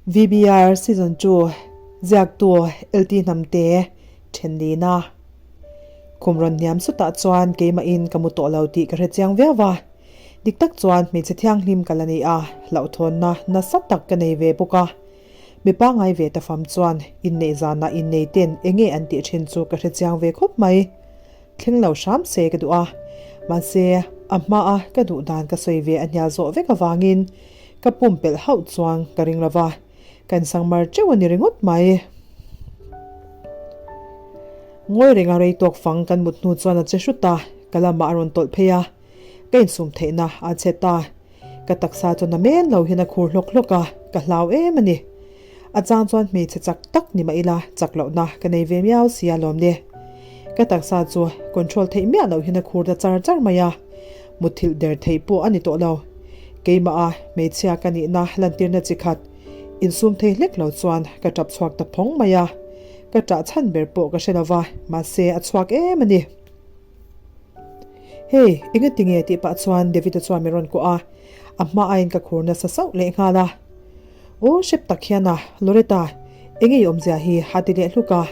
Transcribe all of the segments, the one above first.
VBR Season 2 Ziaktu LT Hnamte Thenlina Khum rawn hniam sutah chuan keimahin ka mu tawh lo tih ka hre chiang viau a. Dik tak chuan hmeichhe thianghlim ka la ni a, hlauhthawnna nasa tak ka nei ve bawk a. Mi pangngai ve ta fam chuan inneih zanah innei ten enge an tih thin chu ka hre chiang ve khawp mai. Thleng lo hram se ka duh a, mahse a hmaa ka duh dan ka sawi ve a hnial zawh vek avangin ka pumpelh hauh chuang ka ring lo va, ka insangmar teuh a ni ringawt mai. Ngawi renga rei tawk fang kan mut hnu chuan a che hrut a, ka lamah a rawn tawlh phei a, ka insum theihna a che ta. Ka taksa chu na men lo hian a khur hlawk hlawk a, ka hlau em a ni. A chang chuan hmeichhe chak tak ni mah ila chak lohna ka nei ve miau si a lawm le. Ka taksa chu control theih miah loh hian a khur ta char char mai a, mutthilh der theih pawh a ni tawh lo. Keimah a hmeichhia ka nihna lantirna chi khat insum thei hlek lo chuan ka tap chhuak ta phawng mai a, ka tah chhan ber pawh ka hre lo va, mahse a chhuak em a ni. Hey, engati nge tih pah chuan David-a chuan min rawn kuah a, a hma aiin ka khur nasa sauh leh nghal a. Aw, hrep tak hian a, Loretta, enge i awmzia hi a ti leh hluk a.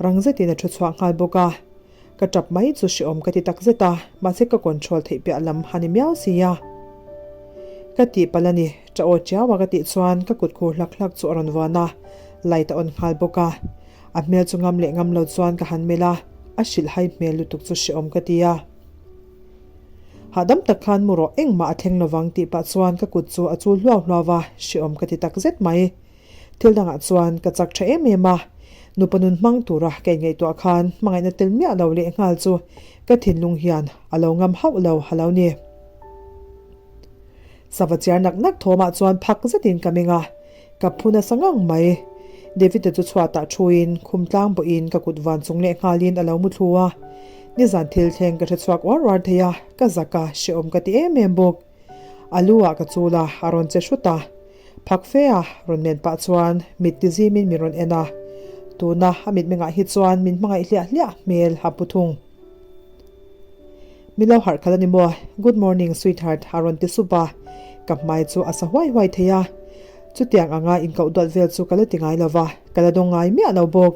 Rang zetin a thu chhuak nghal bawk a. Ka tap mai chu hrehawm ka ti tak zet a, mahse ka control theih piah lam a ni miau si a. Ka tih palh a ni, ṭah aw chiau a ka tih chuan ka kut khur hlak hlak chu a rawn vuan a, light a on nghal bawk a. A hmel chu ngam leh ngam lo chuan ka han melh a, a hrilhhai hmel lutuk chu hrehawm ka ti a. Hahdam tak khan mu rawh engmah a thleng lovang tih pah chuan ka kut chu a chul hluau hluau a, hrehawm ka ti tak zet mai. Thil dangah chuan ka chak tha em em a, nupa nun hmang tura ka inngaihtuah khan hmangaihna tel miah lo leh nghal chu ka thinlung hian a lo ngam hauh lo a lo ni. Sava chiar nak nak thawmah chuan phak zetin ka meng a, Ka phu nasa ngang mai. David-a chu chhuatah thuin khum tlang bawhin ka kut van chung leh nghalin a lo mu thlu a. Nizan thil thleng ka hre chhuak uar uar thei a, ka zak a, hrehawm ka ti em em bawk. A lu ah ka chul a, a rawn che hrut a. Phak fe a rawn men pah chuan mit ti zimin min rawn en a. Tuna a mitmengah hi chuan min hmangaih hliah hliah hmel a pu thung. Min lo harh khalh a ni maw? Good morning sweetheart a rawn ti sup a, ka hmai chu a sa huai huai thei a. Chutiang anga inkoh duat vel chu ka la ti ngai lo va, ka la dawng ngai miah lo bawk.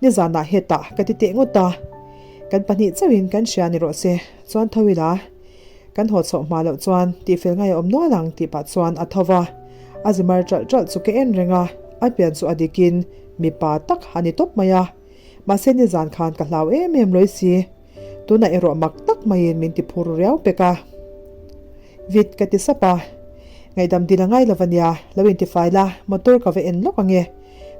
Nizanah hetah ka ti teh ngawt a, kan pahnih chauhin kan hria ni rawh se, chuan tho ila kan haw chhoh hma loh chuan tihfel ngai a awm nual ang tih pah chuan a tho va, a zimar ṭalh ṭalh chu ka en reng a, a pian chu a dikin mipa tak a ni tawp mai a. Mahse nizan khan ka hlau em em lawi si. Tunah erawh mak tak maiin min ti phur riau pek a. Vit ka ti sap a. Ngaihdam dil a ngai lo ania, lo intifai la, motor ka va en lawk ange.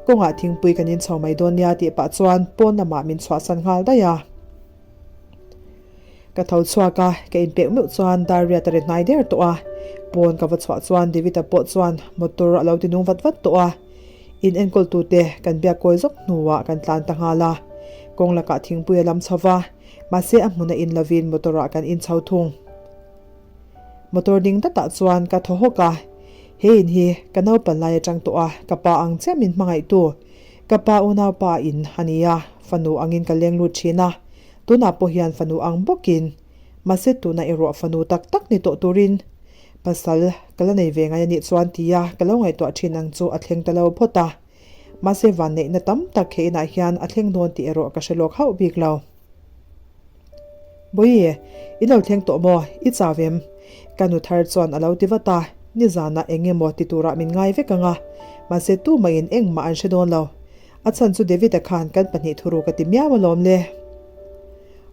Kawngah thingpui kan inchho mai dawn nia tih pah chuan pawn lamah min chhuahsan nghal daih a. Ka tho chhuak a, ka inpek meuh chuan dar riat a ri hnai der tawh a. Pawn ka va chhuah chuan David-a pawh chuan motor a lo ti nung vat vat tawh a. In enkawltute kan biak kawi zawk hnuah kan tlan ta nghal a. Kawng lakah thingpui a lam chho va, mahse a hmuna in lovin motor-ah kan inchho thung. Motor ding datah chuan ka thaw hawk a, he in hi ka naupan lai atang tawh a, ka pa ang chiah min hmangaihtu, ka pa unaupa in a ni a, fanu angin ka leng lut thin a, tunah pawh hian fanu ang bawkin, mahse tuna erawh fanu tak tak ni tawh turin pasal ka la nei ve ngai a nih chuan tia ka lo ngaihtuah thin ang chu a thleng ta lo phawt a, mahse vanneihna tam tak he inah hian a thleng dawn tih erawh ka hre lawk hauh bik lo. Bawihi, i lo thleng tawh maw? I chau em? Ka nu thar chuan a lo ti vat a, nizanah eng emaw ti turah min ngai vek ang a, mahse tumah-in engmah an hre dawn lo. A chhan chu David-a khan kan pahnih thuru ka ti miau alawm le.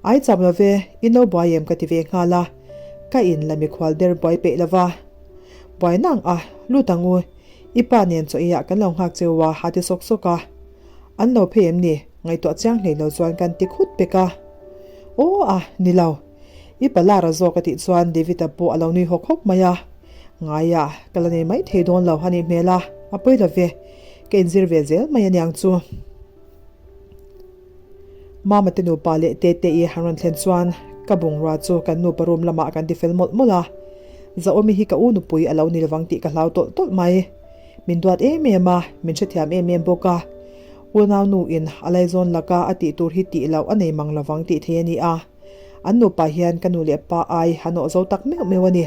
Ai cham lo ve, i lo buai em ka ti ve nghal a, ka in la mikhual der buai peih lo va. Buai nang a, lut ang u, i pa nen chaw eiah kan lo nghak cheu a, a ti sawk sawk a. An lo phei em ni? Ngaihtuah chiang hlei lo chuan kan ti khut pek a. Aw a, ni lo. I palara zawk a tih chuan David-a pawh a lo nui hawk hawk mai a. Ngaia, ka la nei mai thei dawn lo a nih hmel a, a pawi lo ve. Ka inzir ve zel mai aniang chu. Mama te nupa leh Tete i han rawn thlen chuan ka bungrua chu kan nupa room lamah kan ti fel mawlh mawlh a. Zaawmi hi ka u nupui a lo ni lovang tih ka hlau tawlh tawlh mai. Min duat em em a, min hrethiam em em bawk a. Unau nu in a laizawn laka a tih tur hi tih loh a nei mang lovang tih thei a ni a. An nupa hian ka nu leh pa ai an awh zo tak meuh meuh a ni.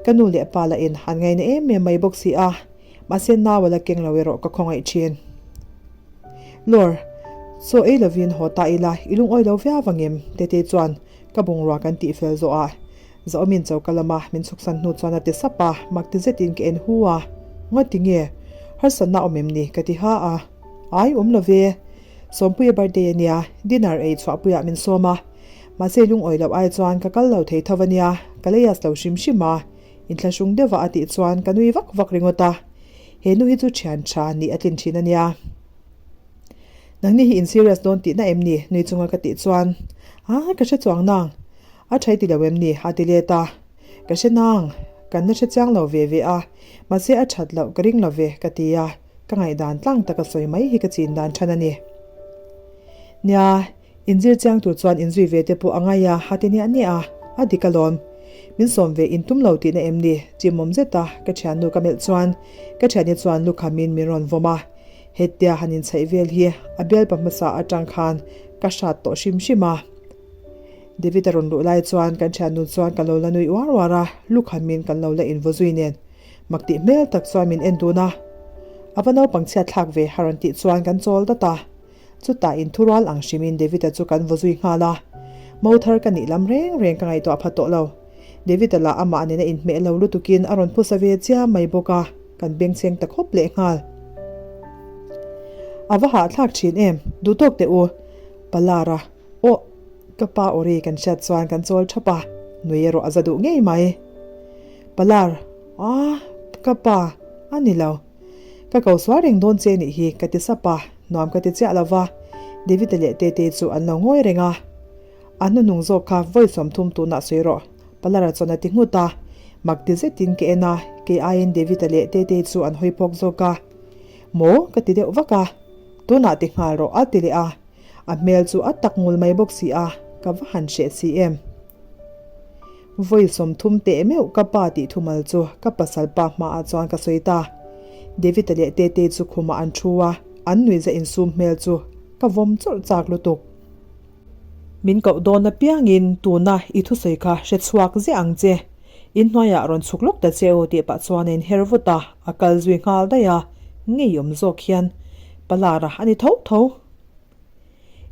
Ka nu leh pa lah in an ngaina em em mai bawk si a. Mahse nau a la keng lo erawh ka khawngaih thin. Lawr, chaw ei lovin haw ta ila i lungawi lo viau vangem? Tete chuan ka bungrua kan tih fel zawh a, Zaumin choka lama min chhuksan hnu chuan a ti sap a, mak ti zetin ka en hu a, Ngawt tinge? Harsatna awm em ni? ka ti ha a. Ai, awm lo ve. Sawmpuia birthday a nia, dinner ei chhuahpuiah min sawm a. Mahse lungawi loh ai chuan ka kal lo thei tho a nia, ka lei as lo hrim hrim a, inthlahrung deuhva a tih chuan ka nui vak vak ringawt a. He nu hi chu thian tha nih a tlin thin a nia. Nangni hi in serious dawn tihna em ni? nui chunga ka tih chuan, A, ka hre chuang nang. A ṭhai ti lo em ni? a ti let a. Ka hre nang. Kan la hre chiang lo ve ve a, mahse a ṭhat loh ka ring lo ve, ka ti a. Ka ngaihdan tlang taka sawi mai hi ka chin dan ṭhan a ni. Nia, inzir chiang tur chuan inzui ve te pawh a ngai a, a ti niah niah a, a dik alawm. Min sawm ve intum lo tihna em ni? Chimawm zeta ka ṭhiannu ka melh chuan ka ṭhiani chuan lukhamin min rawn vawm a. Hetia han inchhaih vel hi a bialpa hmasa aṭang khan ka hrat tawh hrim hrim a. David a rawn luh lai chuan kan thiannun chuan ka lo la nui uar uar a, lukhamin kan lo la invaw zui nen. Mak tih hmel tak chuan min en dun a. A va naupang chhiat thlak ve a rawn tih chuan kan chawl dat a. Chutah inthurual ang hrimin David-a chu kan vaw zui nghal a. Mo thar ka nih lam reng reng ka ngaihtuah pha tawh lo. David-a lah amah nena inhmeh lo lutukin a rawn phusa ve chiam mai bawk a, kan bengchheng ta khawp leh nghal. A va hahthlak thin em, duhtawk teh u, Palara. Aw, ka pa aw ri kan hriat chuan kan chawl thap a, nui erawh a za duh ngei mai. Palar, Ah, ka pa, a ni lo. Ka ko sual reng dawn che nih hi, ka ti sap a, nuam ka ti chiah lo va. David-a leh Tetei chu an lo ngawi reng a. A hnuhnung zawk kha vawi 30 tunah sawi rawh, Palara chuan a ti nghut a. Mak ti zetin ka en a, kei aiin David-a leh Tetei chu an hawi phawk zawk a. Maw? ka ti deuh vak a. Tunah ti nghal rawh, a ti leh a. A hmel chu a tak ngul mai bawk si a, ka va han hreh si em. Vawi 30 teh meuh ka pa tih thumal chu ka pasal pa hmaah chuan ka sawi ta. David-a leh Tetei chu khumah an thu a, an nuihza insum hmel chu ka vawm chawrh chak lutuk. Min koh dawn apiangin tuna i thusawi kha hre chhuak ziah ang che. In hnuaiah rawn chhuk lawk ta che u tih pah chuan a inher vut a, a kal zui nghal daih a, ngeiawm zawk hian Palara a ni tho tho.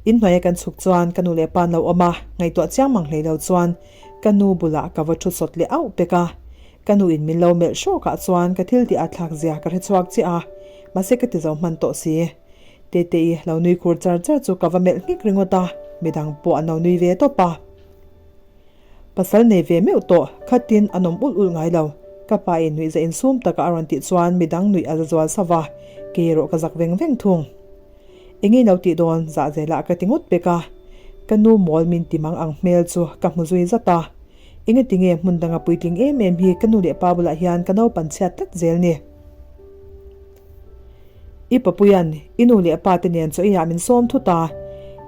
In hnuaia kan chhuk chuan ka nu leh pa an lo awm a, ngaihtuah chiang mang hlei lo chuan ka nu bulah ka va thu sawt leh auh pek a. Ka nu in min lo melh hrawkah chuan ka thil tih a thlak zia ka hre chhuak chiah a, mahse ka ti zo hman tawh si. Tete-i lo nui khur char char chu ka va melh nghek ringawt a, midang pawh an lo nui ve tawp a. Pasal nei ve meuh tawh, khatin an awm ulh ulh ngai lo. Ka pa in nuih za insum taka a rawn tih chuan midang nuih a za zual sauh a, kei erawh ka zak veng veng thung. Enge lo tih dawn zah zelah ka ti ngawt pek a, ka nu mawl min ti mang ang hmel chu ka hmu zui zat a. Enge tinge hmun danga puitling em em hi ka nu leh pa bulah hian ka naupan chhiat tlat zel ni. I papuia'n i nu leh pa te nen chaw eiah min sawm thut a,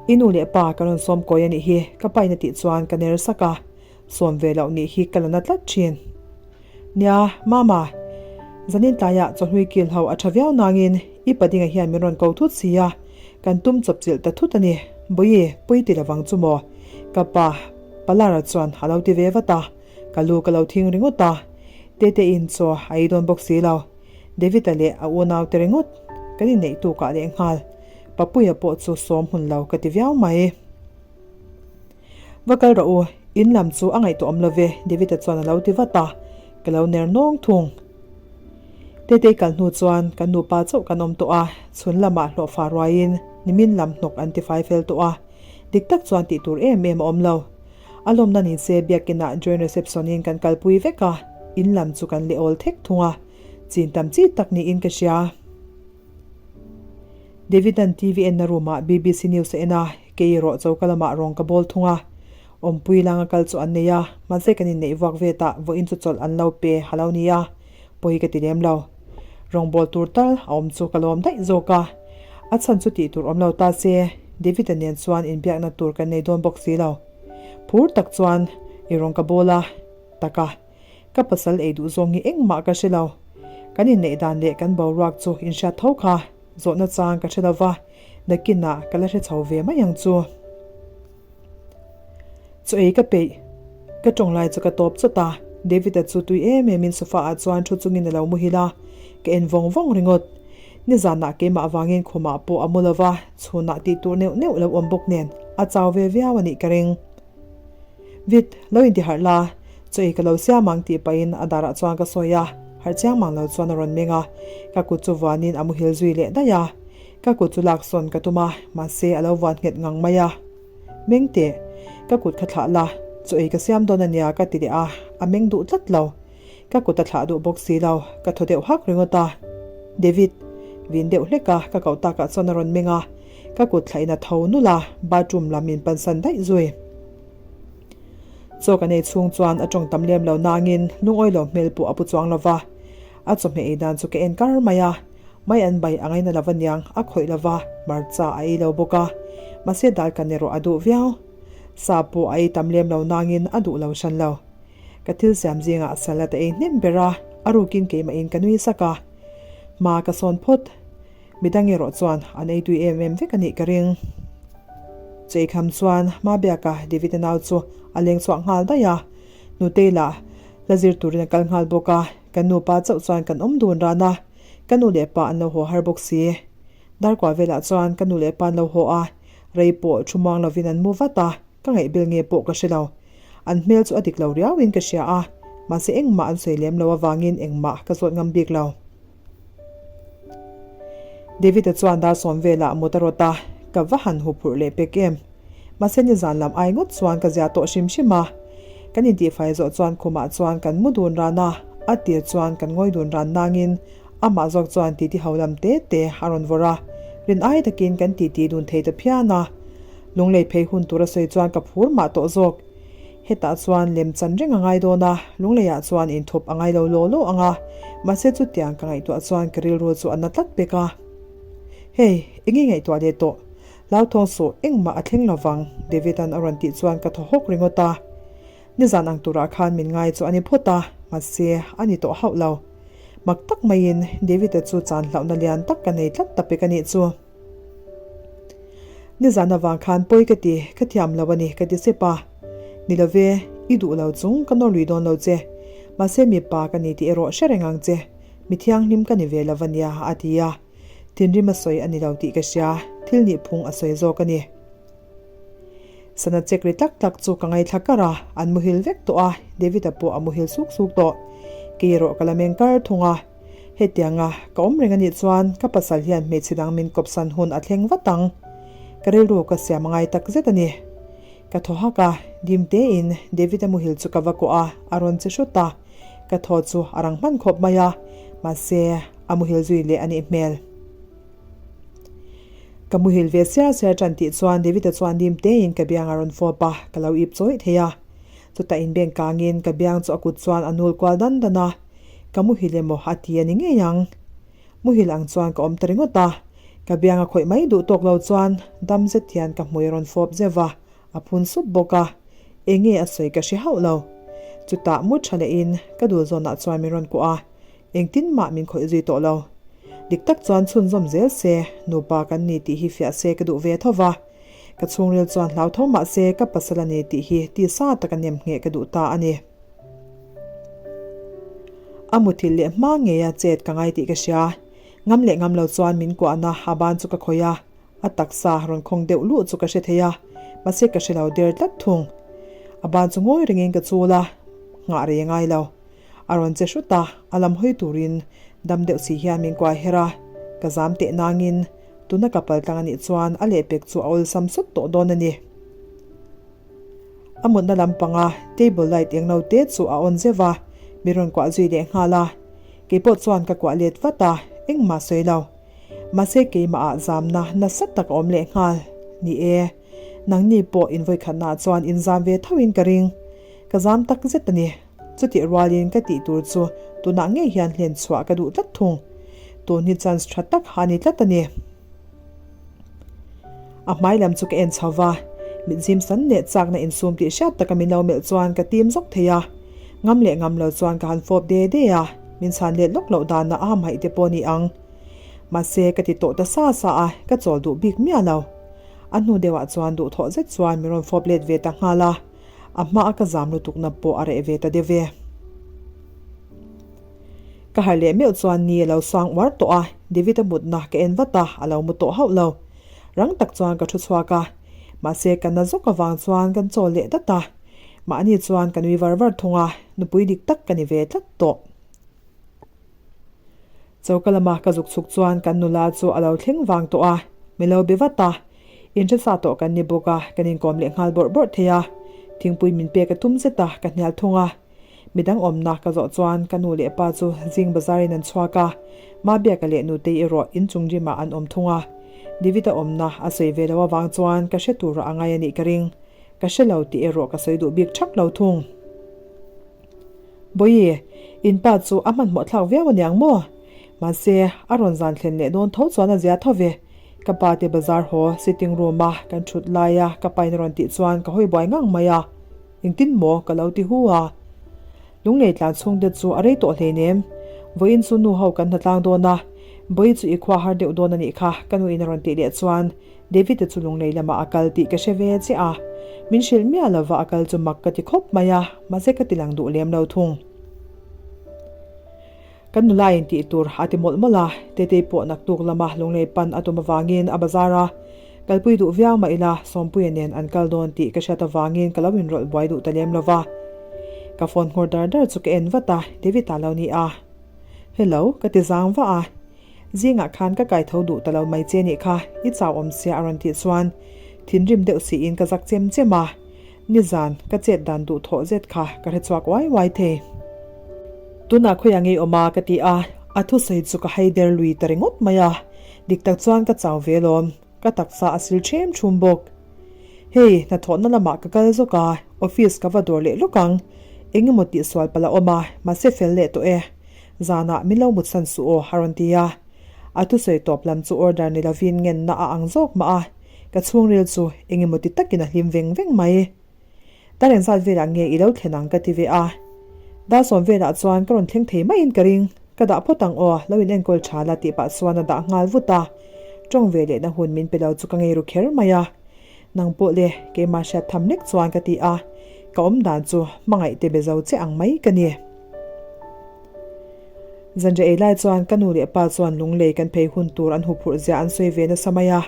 i nu leh pa ka rawn sawm kawi a nih hi ka pain a tih chuan ka ner sak a, sawm ve loh nih hi ka la na tlat thin. Nia, Mama, zanin tlaiah chawhlui kil ho a tha viau nangin i padinga hian min rawn ko thut si a, kan tum chawpchilh ta thut a ni, Bawihi, pawi ti lovang chu maw? Ka pa, Palara chuan a lo ti ve vat a, ka lu ka lo thing ringawt a, Tete-in chaw a ei dawn bawk si lo. David-a leh a unaute ringawt kan inneih tukah leh nghal. Papuia pawh chu sawm hun lo ka ti viau mai. Va kal rawh u, in lam chu a ngaihtuah awm lo ve, David-a chuan a lo ti vat a, ka lo ner nawng thung. Tetei kal hnu chuan kan nupa chauh kan awm tawh a, chhun lamah hlawhfa ruaiin nimin lam hnawk an tifai fel tawh a, dik tak chuan tih tur em em a awm lo. A lawmna ni se biakinah joint reception-in kan kalpui vek a, in lam chu kan leh awl thek thung a. Chin tam chi tak niin ka hria. David-a'n TV enna room-ah BBC News a en a, kei erawh choka lamah rawng ka bawl thung a. Awmpui langa kal chu an nei a, mahse kan inneih vuak vet ah vawiin chu chawlh an lo pe a lo ni a, pawi ka ti lem lo. Rawngbawl tur tal a awm chu ka lawm daih zawk a, a chhan chu tih tur awm lo ta se, David-a nen chuan inbiakna tur kan nei dawn bawk si lo. Phur tak chuan i rawng ka bawl a, tak a. Ka pasal ei duh zawng hi engmah ka hre lo. Kan inneih dan leh kan boruak chu inhriat tho kha zawhna chang ka hre lo va, nakinah ka la hre chho ve mai ang chu. Chaw ei ka peih. Ka tawng lai chu ka tawp chawt a, David-a chu tui em emin sofa ah chuan thu chungin a lo muhil a. Ka en vawng vawng ringawt. Nizanah keimah avangin khumah pawh a mu lo va, chhunah tih tur neuh neuh lo awm bawk nen a chau ve viau a nih ka ring. Vit, lo intiharh la, chaw ei ka lo siam ang tih pahin a darah chuan ka sawi a, harh chiang mang lo chuan a rawn meng a, ka kut chu vuanin a muhil zui leh daih a. Ka kut chu lak sawn ka tum a, mahse a lo vuan nghet ngang mai a. Meng teh, ka kut kha thlah la, chaw ei ka siam dawn a nia ka ti leh a, a meng duh tlat lo. Ka kut a thlah duh bawk si lo, ka thaw deuh hak ringawt a. David, vin deuh hlek a, ka koh takah chuan a rawn meng a, ka kut thlahin a tho nulh a, bathroom lam min pansan daih zui. Chaw kan ei chhung chuan a tawng tam lem lo nangin lungawi lo hmel pawh a pu chuang lo va, a chawhmeh ei dan chu ka en kar mai a, mai an bai a ngaina lo aniang, a khawih lo va, hmarcha a ei lo bawk a, mahse dal kan erawh a duh viau. Sa pawh a ei tam lem lo nangin a duh lo hran lo. Ka thil siam zingah salad a ei hnem ber a, a rukin keimahin ka nui sak a. Hma ka sawn phawt. Midang erawh chuan an ei tui em em vek a nih ka ring. Cheikham chuan hma biaka David-a nau chu a leng chhuak nghal daih a, Nutei lah hla zir turin a kal nghal bawk a, kan nupa chauh chuan kan awm dun ran a, ka nu leh pa an lo haw har bawk si. Darkua velah chuan ka nu leh pa an lo haw a, rei pawh thu muang lovin an mu vat a. Ka ngaihbel nge pawh ka hre lo. An hmel chu a dik lo riauin ka hria a, mahse engmah an sawi lem lo avangin engmah ka zawt ngam bik lo. David-a chuan dar sawm velah mut a rawt a, ka va han hu phurh leh pek em. Mahse nizan lam ai ngawt chuan ka zia tawh hrim hrim a. Kan intihfai zawh chuan khumah chuan kan mu dun ran a, a tir chuan kan ngawi dun ran nangin amah zawk chuan titi ho lam te te a rawn vawrh a, rin ai takin kan titi dun thei ta phian a. Lunglei phei hun tur a sawi chuan ka phur mah tawh zawk. Hetah chuan lem chan reng a ngai dawn a, Lungleiah chuan inthup a ngai lo law law ang a, mahse chutiang ka ngaihtuah chuan ka rilru chu a na tlat pek a. Hei, eng nge ngaihtuah leh tawh? Hlauthawng suh, engmah a thleng lo vang, David-a'n a rawn tih chuan ka thaw hawk ringawt a. Nizan ang turah khan min ngai chu a ni phawt a, mahse a ni tawh hauh lo. Mak tak maiin David-a chu chan hlauhna lian tak ka nei tlat ta pek a nih chu. Nizan avang khan pawi ka ti, ka thiam lo a ni ka ti sep a. Ni lo ve, i duh lo chung ka nawr lui dawn lo che. Mahse mipa ka ni tih erawh hre reng ang che, mi thianghlim ka ni ve lo a nia a ti a. Thinrim a sawi a ni lo tih ka hria, thil nih phung a sawi zawk a ni. Sana chek ri tak tak chu ka ngaithla kar a, an muhil vek tawh a, David-a pawh a muhil suk suk tawh. Kei erawh ka la meng kar thung a. Hetianga ka awm reng a nih chuan ka pasal hian hmeichhe dang min kawpsan hun a thleng vat ang. Ka rilru ka siam a ngai tak zet a ni. Ka thaw hak a, dim tein David-a muhil chu ka va kawh a, a rawn che hrut a. Ka thaw chu a rang hman khawp mai a, mahse a muhil zui leh a nih hmel. Ka muhil ve siar siar tan tih chuan David-a chuan dim tein ka biang a rawn fawp a, ka lo ip chawih thei a. Chutah inbeng kangin ka biang chu a kut chuan a nul kual dan dan a, ka muhil emaw a ti a ni ngei ang. Muhil ang chuan ka awm ta ringawt a, ka biang a khawih mai duh tawk lo chuan dam zet hian ka hmui a rawn fawp zeuh va, a phun sup bawk a, enge a sawi ka hre hauh lo. Chutah mu tha lehin ka dul zawnah chuan min rawn kuah a, Engtin mah min khawih zui tawh lo. Dik tak chuan chhunzawm zel se, nupa kan ni tih hi fiah se ka duh ve tho va. Ka chhungril chuan hlau tho mah se ka pasal a ni tih hi tisa taka nem ngheh ka duh ta a ni. A muthilh leh hma ngeia chet ka ngai tih ka hria. Ngam leh ngam lo chuan min kuahna a ban chu ka khawih a, a taksa rawn khawng deuh luh chu ka hre thei a, mahse ka hre lo der tlat thung. A ban chu ngawi rengin ka chul a, nghah rei a ngai lo. A rawn che hrut a, a lam hawi turin dam deuh si hian min kuai her a, ka zam teh nangin tuna ka pal tlang a nih chuan a lehpek chu a awlsam sawt tawh dawn a ni. A mutna lampanga table light eng lo te chu a on zeuh a, mi rawn kuah zui leh nghal a, keipawh chuan ka kuah let vat a, engmah sawi lo. Mahse keimah ah zamna nasa tak a awm leh nghal. Ni e, nangni pawh invawikhatna ah chuan inzam ve tho in ka ring. Ka zam tak zet a ni. Chutih rualin ka tih tur chu tunah ngei hian hlen chhuah ka duh tlat thung. Tun hi chance tha tak ha ni tlat a ni. A hmai lam chu ka en chho va, mit zim san leh chakna insum tih hriat taka min lo melh chuan ka tim zawk thei a. Ngam leh ngam lo chuan ka han fawp de de a, min chhan let lawk loh danah a hamhaih te pawh a ni ang. Mahse ka ti tawh ta sa sa a, ka chawl duh bik miah lo. A hnu deuhah chuan duhthawh zet chuan min rawn fawp let ve ta nghal a. A hma a ka zam lutukna pawh a reh ve ta deuh ve. Ka harh leh meuh chuan ni a lo sang uar tawh a, David-a mutna ka en vat a, a lo mu tawh hauh lo. Rang tak chuan ka thu chhuak a, mahse ka na zawk avang chuan kan chawl leh dat a. Mahni chuan ka nui var var thung a, nupui dik tak ka ni ve tlat tawh. Choka lama ka zuk chhuk chuan kan nula chu a lo thleng vang tawh a, mi lo be vat a. Inhresa tawh kan ni bawk a, kan inkawm leh nghal bawrh bawrh thei a. Thingpui min pek a tum zet a, ka hnial thung a. Midang awmna ka zawh chuan ka nu leh pa chu zing bazar in an chhuak a, Mabiaka leh Nutei erawh inchung rimah an awm thung a. David-a awmna a sawi ve lo avang chuan ka hre tura a ngai a nih ka ring. Ka hre lo tih erawh ka sawi duh bik thak lo thung. Bawihi, in pa chu a hmanhmawh thlak viau aniang maw? Mahse, a rawn zan thlen leh dawn tho chuan a zia tho ve. Ka pa te bazar haw sitting room a kan thut laia ka pain a rawn tih chuan ka hawi buai ngang mai a. Engtin maw ka lo ti hu a. Lunglei tlan chhungte chu a rei tawh hleinem. Vawiin chu nu ho kan hnatlang dawn a, Bawihi chu i khua har deuh dawn a nih kha ka nuin a rawn tih leh chuan David-a chu lunglei lamah a kal tih ka hre ve chiah a. Min hrilh miah lova a kal chu mak ka ti khawp mai a, mahse ka ti lang duh lem lo thung. Kan nula in tih tur a ti mawlh mawlh a, Tetei pawh naktuk lama lunglei pan a tum avangin a bazar a, kalpui duh viau mah ila Sawmpuia nen an kal dawn tih ka hriat avangin ka lo inrawlh buai duh ta lem lo va. Ka phone nghawr dar dar chu ka en vat a, David-a lo ni a. Hello, ka ti zang vah a. Zingah khan ka kai tho duh ta lo mai che nih kha, i chau awm sia a rawn tih chuan thinrim deuh siin ka zak chem chem a. Nizan, ka chet dan duh thawh zet kha ka hre chhuak uai uai thei. Tunah khawiah ngei awm a ka ti a, a thusawi chu ka hai der lui ta ringawt mai a, dik tak chuan ka chau ve lawm, ka taksa a sil ṭhem ṭhum bawk. Hei, hnathawhna lamah ka kal zawk a, office ka va dawr leh lawk ang, eng emaw tihsual palh a awm a, mahse fel leh tawh e. Zanah min lo mutsan suh aw a rawn ti a, a thusawi tawp lam chu order ni lovin ngenna a ang zawk mah a, Ka chhungril chu eng emaw ti takin a hlim veng veng mai. Dar engzat velah nge i lo thlen ang ka ti ve a. Dar sawm velah chuan ka rawn thleng thei maiin ka ring. Ka dah phawt ang aw, lo in enkawl tha la tih pah chuan a dah nghal vut a. Tawng ve lehna hun min pe lo chu ka ngei ru kher mai a. Nang pawh le, keimah hriat tham lek chuan ka ti a. Ka awm dan chu hmangaih te be zo che ang mai ka ni. Zanriah ei lai chuan ka nu leh pa chuan lunglei kan phei hun tur an huphurh zia an sawi ve nasa mai a.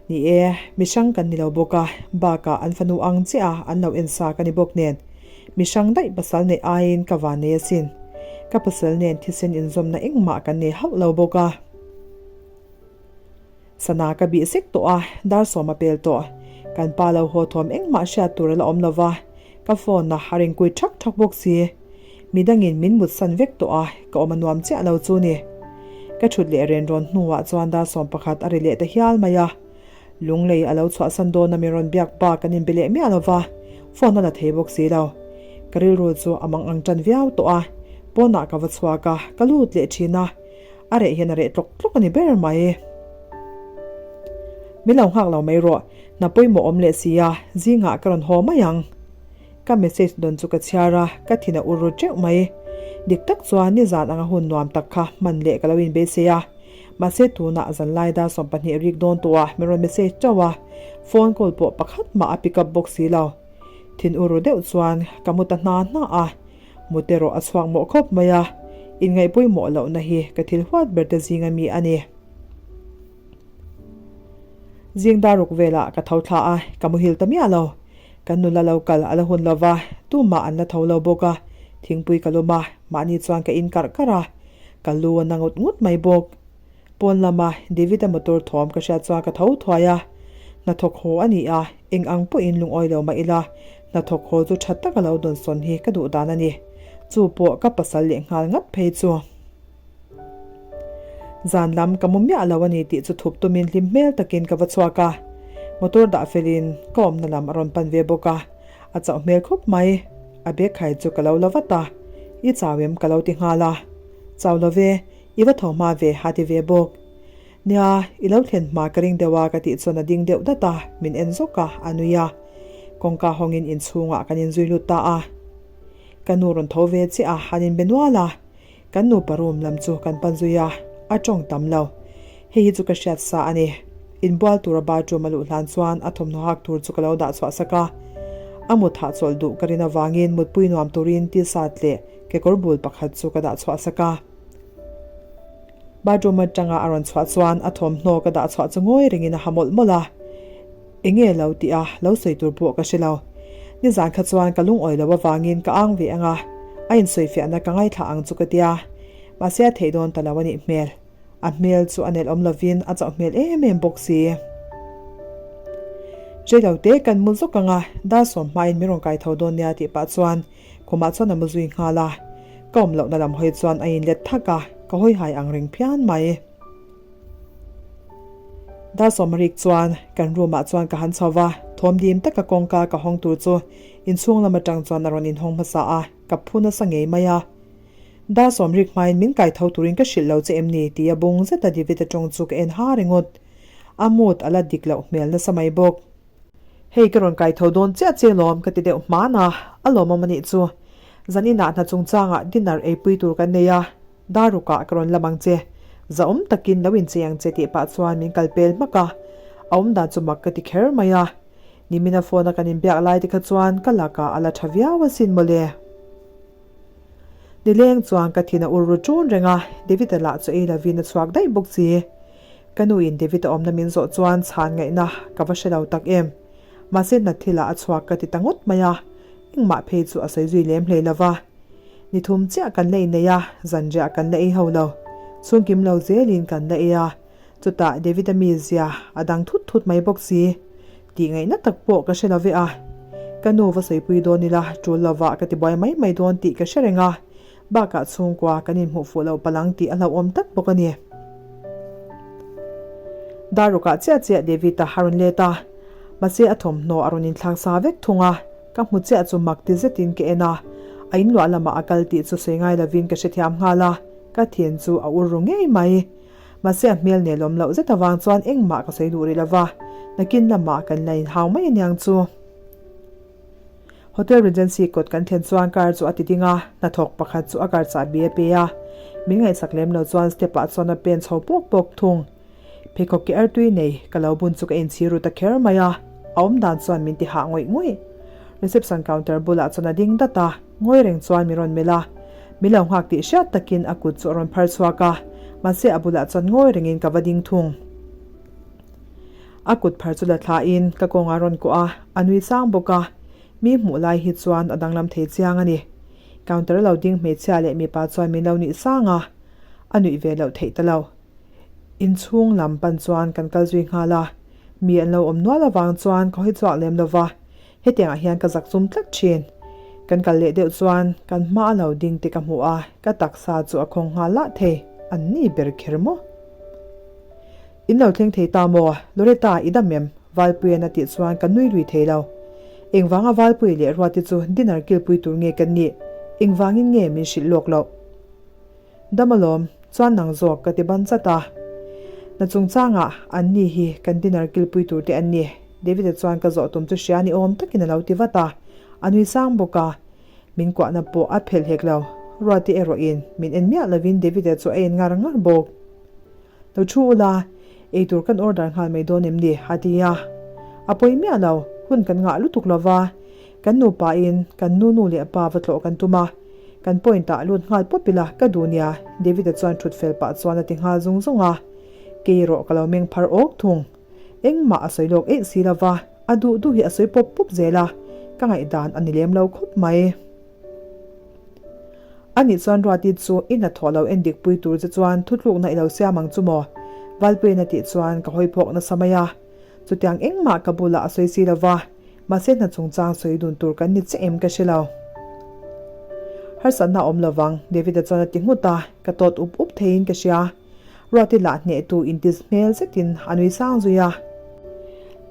Ni e, mi hrang kan ni lo bawk a, bakah an fanu ang chiah a an lo en sa ka ni bawk nen. Mi hrang daih pasal neih aiin ka van nei asin. Ka pasal nen thisen inzawmna engmah kan nei hauh lo bawk a. Sana ka bih sek tawh a, dar sawm a pel tawh. Kan pa lo haw thawm engmah hriat tur a la awm lo va, ka phone a a ring kui thak thak bawk si. Midangin min mutsan vek tawh a, ka awm a nuam chiah lo chu ni. Ka thut leh ren rawn hnuah chuan dar 11 a ri leh ta hial mai a. Lunglei a lo chhuahsan dawn a min rawn biak bak kan inbe leh miah lo va, phone a la thei bawk si lo. Ka rilru chu a mang ang tan viau tawh a, pawnah ka va chhuak a, ka lut leh thin a. A reh hian a reh tlawk tlawk a ni ber mai. Min lo nghak lo mai rawh, hna pawimawh awm leh si a, zingah ka rawn haw mai ang. Ka message dawn chu ka chhiar a, ka thin a ur ru teuh mai. Dik tak chuan nizan anga hun nuam tak kha hman leh ka lo inbeisei a. Mahse tunah zanlai dar 12 rik dawn tawhah min rawn message teuh a, phone call pawh pakhat mah a pick up bawk si lo. Thin ur ru deuh chuan ka mu ta hna hna a. Mut erawh a chhuak mawh khawp mai a, inngaih pawimawh lohna hi ka thil huat ber te zinga mi a ni. Zing dar ruk velah ka tho thla a, ka muhil ta miah lo. Kan nula lo kal a la hun lo va, tumah an la tho lo bawk a, thingpui ka lum a, mahni chuan ka in karh karh a, ka lu a na ngut ngut mai bawk. Pawn lama David-a motor thawm ka hriat chuan ka tho thuai a, hnathawk haw a ni a, eng ang pawhin lungawi lo mah ila, hnathawk haw chu tha taka lo dawnsawn hi ka duh dan a ni. Chu pawh ka pasal leh nghal ngat phei chu. Zan lam ka mu miah lo a ni tih chu thup tumin hlim hmel takin ka va chhuak a, motor dah felin ka awmna lam a rawn pan ve bawk a, a chauh hmel khawp mai. A bag khai chu ka lo la vat a, I chau em ka lo ti nghal a, Chau lo ve, I va tho hma ve a ti ve bawk. Nia, i lo thlen hma ka ring deuh a ka tih chuan a ding deuh dat a, min en zawk a, a nui a. Kawngka hawngin inchhungah kan inzui lut ta a. Ka nu rawn tho ve chiah a, an inbe nual a. Kan nupa room lam chu kan pan zui a, a tawng tam lo. Hei hi chu ka hriat sa a ni. Inbual tura bathroom a luh hlan chuan a thawmhnaw hak tur chu ka lo dah chhuah sak a. A mut hahchawlh duh ka rin avangin mutpui nuam turin t-shirt leh kekawr bul pakhat chu ka dah chhuah sak a. Bathroom atanga a rawn chhuah chuan a thawmhnaw ka dah chhuah chu ngawi rengin a ha mawlh mawlh a. Enge lo tih a, lo sawi tur pawh ka hre lo. Nizan kha chuan ka lungawi lo avangin ka ang ve ang a, a insawifiahna ka ngaithla ang chu ka tia. Mahse a theih dawn ta lo a nih hmel. A hmel chu a nelh awm lovin a chauh hmel em em bawk si. Reilo te kan mu zawk ang a, dar sawm hmain min rawn kai tho dawn nia tih pah chuan khumah chuan a mu zui nghal a. Ka awm lohna lam hawi chuan a inlet thak a, ka hawi hai ang reng phian mai. Dar sawmrik chuan kan room ah chuan ka han chho va, thawm dim taka kawngka ka hawng tur chu inchhung lam atang chuan a rawn inhawng hmasa a, ka phu nasa ngei mai a. Dar sawmrik hmain min kai tho turin ka hrilh lo che em ni? tia bung zeta David-a tawng chu ka en ha ringawt. A mood a la dik loh hmel nasa mai bawk. Hei ka rawn kai tho dawn chiah che lawm ka ti deuh hman a, a lawmawm a nih chu. Zan inah hna chungchangah dinner eipui tur kan nei a, dar rukah ka rawn lam ang che. Zahawm takin lo inchei ang che tih pah chuan min kal pel hmak a, a awmdan chu mak ka ti kher mai a. Nimina phone a kan inbiak lai te kha chuan ka lakah a la tha viau asin mawle. Nileng chuan ka thin a ur ru ṭun reng a, David-a lah chu ei lovin a chhuak daih bawk si. Ka nuin David-a awmna min zawh chuan chhan ngaihna ka va hre lo tak em. Mahse hna thilah a chhuak ka ti ta ngawt mai a, engmah phei chu a sawi zui lem hlei lo va. Ni thum chiah kan la innei a, zanriah kan la ei ho lo. Chhungkim lo zelin kan la ei a, Chutah David-a mizia a dang thut thut mai bawk si. Tih ngaihna tak pawh ka hre lo ve a. Ka nu va sawipui dawn ila, tul lovah ka tibuai mai mai dawn tih ka hre reng a. Bakah chhungkua kan inhmuh fuh loh palang tih a hlauhawm tak bawk a ni. Dar rukah chiah chiah David-a a rawn let a. Mahse a thawmhnaw a rawn inthlak sa vek thung a. Ka hmu chiah chu mak ti zetin ka en a. A inluah lamah a kal tih chu sawi ngai lovin ka hrethiam nghal a. Ka thin chu a ur ru ngei mai. Mahse a hmel nelawm loh zet avang chuan engmah ka sawi duh rih lova, nakin lamah kan la inhau mai aniang chu. Hotel Regency kawt kan thlen chuan car chu a ti ding a, hnathawk pakhat chu a car chahbi a pe a, min ngaihsak lem lo chuan step ah chuan a pen chho pawk pawk thung. Pheikhawk ke artui nei ka lo bun chu ka inchhir ru ta kher mai a, a awm dan chuan min ti hah ngawih ngawih. Reception counter bulah chuan a ding dat a. Ngawi reng chuan min rawn melh a, min lo nghak tih hriat takin a kut chu a rawn phar chhuak a, mahse a bulah chuan ngawi rengin ka va ding thung. A kut phar chu la thlain ka kawngah a rawn kuah a, a nui sang bawk a, mi hmuh lai hi chuan a danglam thei chiang a ni. Counter a lo ding hmeichhia leh mipa chuan min lo nuih sang a, a nuih ve loh theih ta lo. Inchhung lam pan chuan kan kal zui nghal a, mi an lo awm nual avang chuan ka hawi chhuak lem lo va, Hetiangah hian ka zak zum tlat thin. Kan kal leh deuh chuan kan hma a lo ding te ka hmu a, ka taksa chu a khawng nghal lah thei, an ni ber kher maw? In lo thleng thei ta maw? Loretta, i dam em? Valpuian a tih chuan ka nui lui thei lo. Engvanga Valpui leh Ruati chu dinner kilpui tur nge kan nih? Engvangin nge min hrilh lawk loh? Dam alawm, chuan nang zawk ka ti ban chat a. Na chungchangah an ni hi kan dinner kilpui tur te an ni. David-a chuan ka zawh tum chu hria ni awm takin a lo ti vat a, a nui sang bawk a. Min kuahna pawh a phelh hek lo. Ruati erawhin min en miah lovin David-a chu a en ngar ngar bawk. Lo thu ula, eitur kan order nghal mai dawn em ni? a ti a. A pawi miah lo, hun kan ngah lutuk lo va. Kan nupain kan nu nu leh pa va tlawh kan tum a, kan point ah lut nghal pawp ila ka duh nia, David-a chuan thut fel pah chuan a ti nghal zung zung a. Kei erawh ka lo meng phar awk thung. Engmah a sawi lawk eih si lo va, a duh duh hi a sawi pawp pawp zel a, ka ngaihdan a ni lem lo khawp mai. Anih chuan Ruati chu i hnathawh lo en dik pui tur che chuan thutlukna i lo siam ang chu maw? Valpuiin a tih chuan ka hawi phawk nasa mai a. Chutiang engmah ka bulah a sawi si lo va, mahse hna chungchang sawi dun tur kan ni che em ka hre lo. Harsatna a awm lo vang, David-a chuan a ti nghut a, ka tawt up up theiin ka hria. Ruati lah hnehtu inti hmel zetin a nui sang zui a.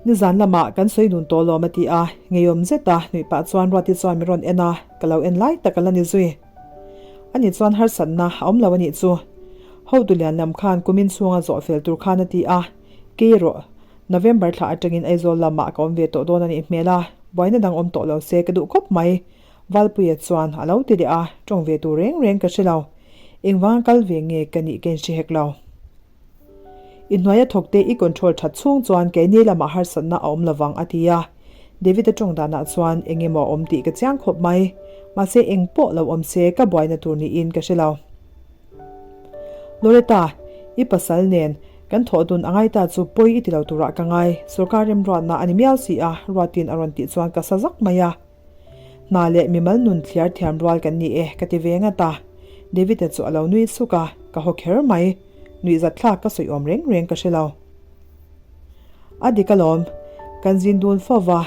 Nizan lamah kan sawi dun tawh lawm a ti a, ngeiawm zeta nuih pah chuan Ruati chuan min rawn en a, ka lo en lai tak a la ni zui. Ani chuan harsatna a awm lo a nih chu. Hotu lian lam khan kumin chhunga zawh fel tur khan a ti a, kei erawh November thla atangin Aizawl lamah ka awm ve tawh dawn a nih hmel a, buaina dang awm tawh lo se ka duh khawp mai. Valpuia chuan a lo ti leh a, tawng ve tur reng reng ka hre lo. Engvanga kal ve nge ka nih ka inhre hek lo. I hnuaia thawkte i control that chhung chuan keini lamah harsatna a awm lovang a ti a. David-a tawng danah chuan eng emaw a awm tih ka chiang khawp mai. Mahse eng pawh lo awm se ka buaina tur niin ka hre lo. Loretta, I pasal nen kan thawh dun a ngai ta chu pawi i ti lo turah ka ngai, sorkar remruatna a ni miau si a, Ruatin a rawn tih chuan ka sa zak mai a. Hna leh mimal nun thliar thiam rual kan ni e ka ti ve ngat a. David-a chu a lo nui suk a, ka haw kher mai. Nuihzat thlak ka sawi awm reng reng ka hre lo. A dik alawm, kan zin dun fo va.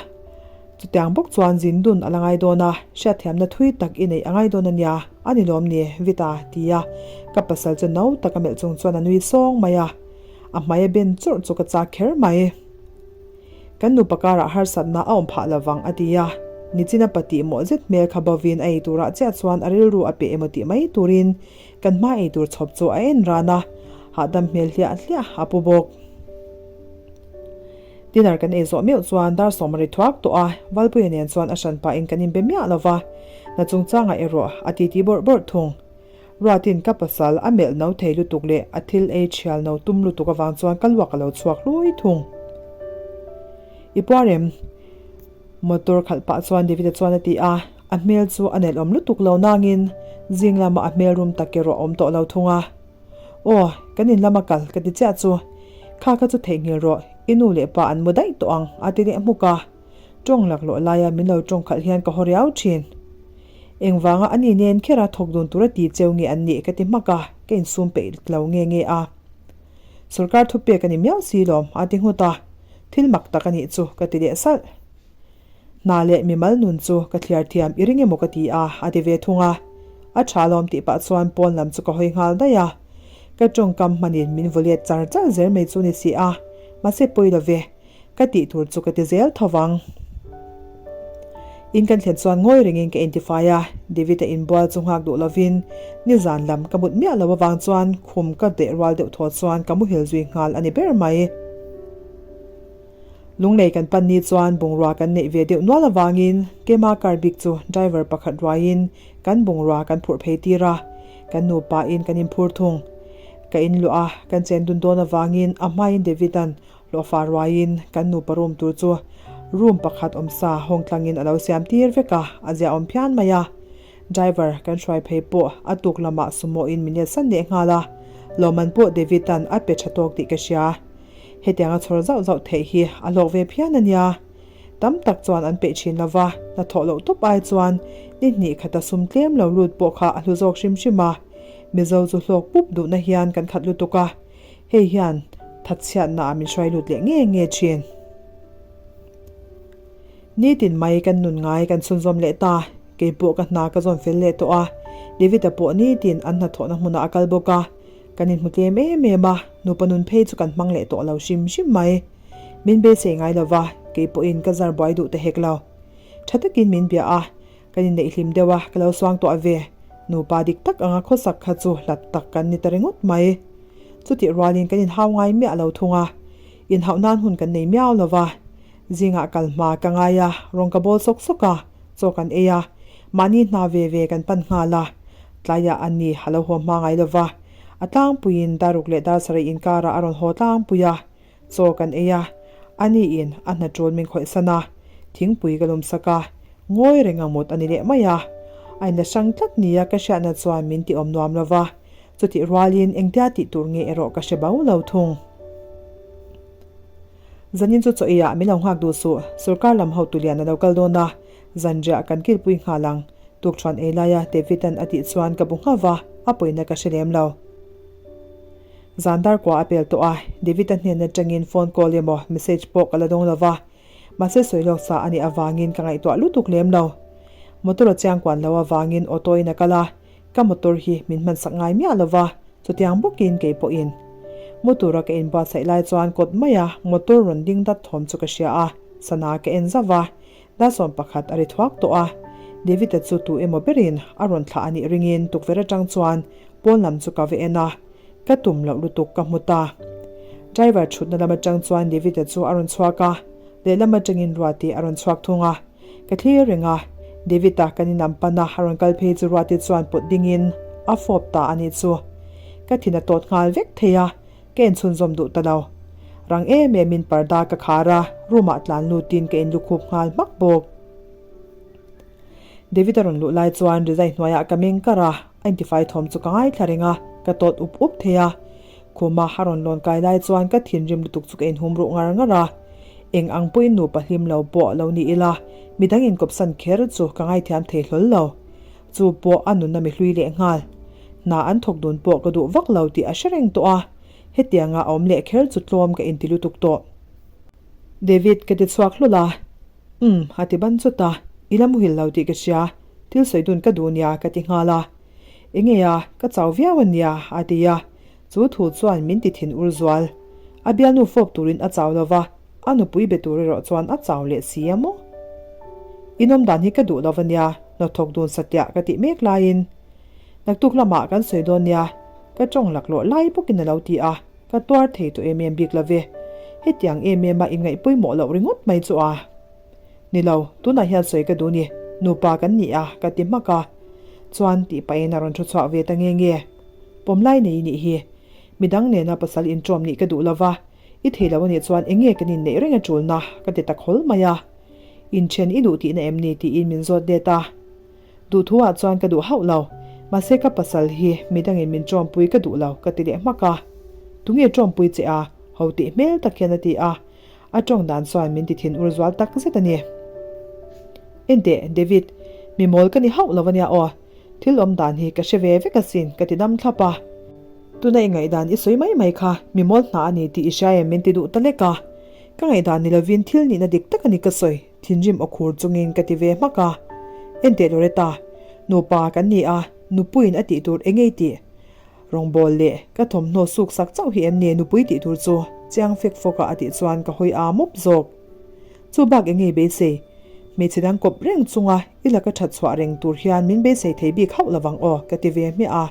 Chutiang bawk chuan zin dun a la ngai dawn a, hriatthiamna thui tak i neih a ngai dawn a nia, a ni lawm ni, Vita, ti a, ka pasal chu no tak a melh chung chuan a nui sawng mai a. A hmai a ben churh chu ka chak kher mai. Kan nupa karah harsatna a awm phah lovang a ti a, nichina patih mawh zet hmel kha bovin a ei turah chiah chuan a rilru a pe emaw tih mai turin kan hma ei tur chhawp chu a en ran a, hahdam hmel hliah hliah a pu bawk. Dinner kan ei zawh meuh chuan dar sawm a ri thuak tawh a, Valpuia nen chuan a hran pahin kan inbe miah lo va, na chungchangah erawh a titi bawrh bawrh thung. Ruatin ka pasal a melh no thei lutuk leh a thil ei thial no tum lutuk avang chuan ka luak a lo chhuak hlui thung. I puar em? Motor khalh pah chuan David-a chuan a ti a, a hmel chu a nelawm lutuk lo nangin zing lama a hmel rum tak erawh a awm tawh lo thung a. Aw, kan in lama kal ka ti chiah chu. Kha kha chu theihnghilh rawh, i nu leh pa an mu daih tawh ang a ti leh hmuk a. Tawng laklawh laia min lo tawng khalh hian ka haw riau thin. Engvanga a ni nen khera thawk dun tura ti cheu nge an nih ka ti hmak a, ka insum peih lo nge nge a. Sorkar thupek a ni miau si lawm a ti nghut a, thil mak tak a nih chu ka ti leh salh. Hna leh mimal nun chu ka thliar thiam i ring emaw ka ti a, a ti ve thung a. A tha lawm tih pah chuan pawn lam chu ka hawi nghal daih a. Ka tawngkam hmanin min vaw let char char zel mai chu ni si a, mahse pawi lo ve. Ka tih tur chu ka ti zel tho vang. In kan thlen chuan ngawi rengin ka intifai a, David-a inbual chu nghak duh lovin nizan lam ka mut miah lo avang chuan khum ka deh rual deuh thaw chuan ka muhil zui nghal a ni ber mai. Lunglei kan pan ni chuan bungrua kan neih ve deuh nual avangin Kema car bik chu driver pakhat ruaiin kan bungrua kan phurh phei tir a, kan nupa in kan inphur thung. Ka inluah a, kan chen dun dawn avangin a hmain David-a'n Hlawhfa ruaiin kan nupa room tur chu room pakhat awmsa hawng tlangin a lo siam tir vek a, a ziahawm phian mai a. Driver kan hruai phei pawh a tuk lamah sumo in min let san leh nghal a, lawmman pawh David an a pe tha tawk tih ka hria. Hetiang a chhawr zauh zauh theih hi a hlawk ve phian a nia. Tam tak chuan an peih thin lo va, hnathawh loh tawp ai chuan ni hnih khata sum tlem lo lut pawh kha a hlu zawk hrim hrim a. Mizo chu hlawk pup duhna hian kan khat lutuk a. Hei hian thatchhiatna ah min hruai lut leh nge nge thin. Nitin mai kan nun ngai kan chhunzawm leh ta, kei pawh ka hna ka zawn fel leh tawh a, David-a pawh nitin an hnathawhna hmunah a kal bawk a, kan inhmu tlem em em a, nupa nun phei chu kan hmang leh tawh lo hrim hrim mai. Min beisei ngai lo va, kei pawhin ka zar buai duh ta hek lo. Tha takin min bia a, Kan inneih hlim deuh a, ka lo suang tawh ve. Nupa dik tak anga khawsak kha chu hlat tak kan ni ta ringawt mai. Chutih rualin kan inhau ngai miah lo thung a, inhauh nan hun kan nei miau lo va. Zingah kal hma ka ngai a, rawng ka bawl sawk sawk a, chaw kan ei a, mahni hna ve ve kan pan nghal a. Tlaiah a ni a lo haw hma ngai lo va, a tlangpuiin daruk leh darsarih inkarah a rawn haw tlangpui a, Chaw kan ei a, ani in a hna tul min khawih san a, thingpui ka lum sak a, ngawi reng ang mut a ni leh mai a. A inla hrang tlat nia ka hriatna chuan min ti awm nuam lo va, chutih rualin engtia tih tur nge erawh ka hre bo lo thung. Zanin chu chaw eiah min lo nghak duh suh, sorkar lam hotu lian a lo kal dawn a, zanriah kan kilpui nghal ang, tukṭhuan ei laia David-a'n a tih chuan ka bu nghauh va, a pawina ka hre lem lo. Zan dar kua a pel tawh a, David-a hnen atangin phone call emaw message pawh ka la dawng lo va, mahse sawi lawk sa a nih avangin ka ngaihtuah lutuk lem lo. Motor a chiang kuan lo avangin auto in a kal a, ka motor hi min hman sak ngai miah lo va, chutiang bawkin kei pawhin. Mu tura ka inbuatsaih lai chuan kawt maia motor rawn ding dat thawm chu ka hria a, sana ka en zauh va, Dasawm pakhat a ri thuak tawh a, David-a chu tu emaw berin a rawn thlah a nih ringin tukverh atang chuan pawn lam chu ka va en a, ka tum loh lutuk ka hmu ta. Driver thutna lam atang chuan David-a chu a rawn chhuak a, lehlam atangin Ruati a rawn chhuak thung a. Ka thlir reng a, David-a kan inam pan a, a rawn kal phei chu Ruati chuan pawt dingin a fawp ta a nih chu. Ka thin a tawt nghal vek thei a, Ka inchhunzawm duh ta lo. Rang em emin parda ka khar a, room ah tlan lutin ka inlukhup nghal hmak bawk. David a rawn luh lai chuan rizai hnuaiah ka meng kar a, a intifai thawm chu ka ngaithla reng a, ka tawt up up thei a. Khuma a rawn lawn kai lai chuan ka thinrim lutuk chu ka inhum ruh ngar ngar a. Eng ang pawhin nupa hlim lo pawh lo ni ila, midang inkawpsan kher chu ka ngaithiam thei hlawl lo. Chu pawh a nunna mi hlui leh nghal. Hna an thawk dun pawh ka duh vak lo tih a hre reng tawh a, hetianga a awm leh kher chu tlawm ka inti lutuk tawh. David ka ti chhuak hlawlh a, Umm, a ti ban chawt a, I la muhil lo tih ka hria, thil sawi dun ka duh nia ka ti nghal a. Enge a, ka chau viau a nia a ti a, chu thu chuan min ti thin ur zual. A bialnu fawp turin a chau lo va, a nupui be tur erawh chuan a chau leh si a maw? Inawm dan hi ka duh lo va nia, hnathawk dun satliah ka tih mek laiin. Naktuk lamah kan sawi dawn nia, ka tawng laklawh lai bawkin a lo ti a. Ka tuar thei tawh em em bik lo ve. Hetiang em em a inngaih pawimawh loh ringawt mai chu a. Ni lo, tunah hian sawi ka duh ni, nupa kan ni a, ka ti hmak a. Chuan tih pahin a rawn thu chhuak ve ta nge nge. Pawmlai nei i nih hi. Midang nena pasal inṭawm nih ka duh lo va, i thei lo anih chuan eng nge kan inneih reng a ṭulna, ka ti ta khawl mai a. Inṭhen i duh tihna em ni tiin min zawt let a. Duhthuah chuan ka duh hauh lo, mahse ka pasal hi midangin min ṭawmpui ka duh lo ka ti leh hmak a. Tunge ṭawmpui che a? Ho tih hmel tak hian a ti a, a ṭawng dan chuan min ti thin ur zual tak zet a ni. Enteh, David, mi mawl ka ni hauh lo ania aw, thil awm dan hi ka hre ve vek asin ka ti dam thlap a. Tuna i ngaihdan i sawi mai mai kha mi mawl hna a ni tih i hria em min ti duh ta lek a. Ka ngaihdan ni lovin thil nihna dik tak a ni ka sawi. Thinrim aw khur chungin ka ti ve hmak a. Enteh Loretta, nupa kan ni a, nupuiin a tih tur eng ei tih? Rawngbawl leh ka thawmhnaw suk sak chauh hi em ni nupui tih tur chu? Chiang fek fawk a a tih chuan ka hawi aa mawp zawk. Chu bak eng ei beisei? Hmeichhe dang kawp reng chunga i laka that chhuah reng tur hian min beisei thei bik hauh lovang aw ka ti ve hmiah a.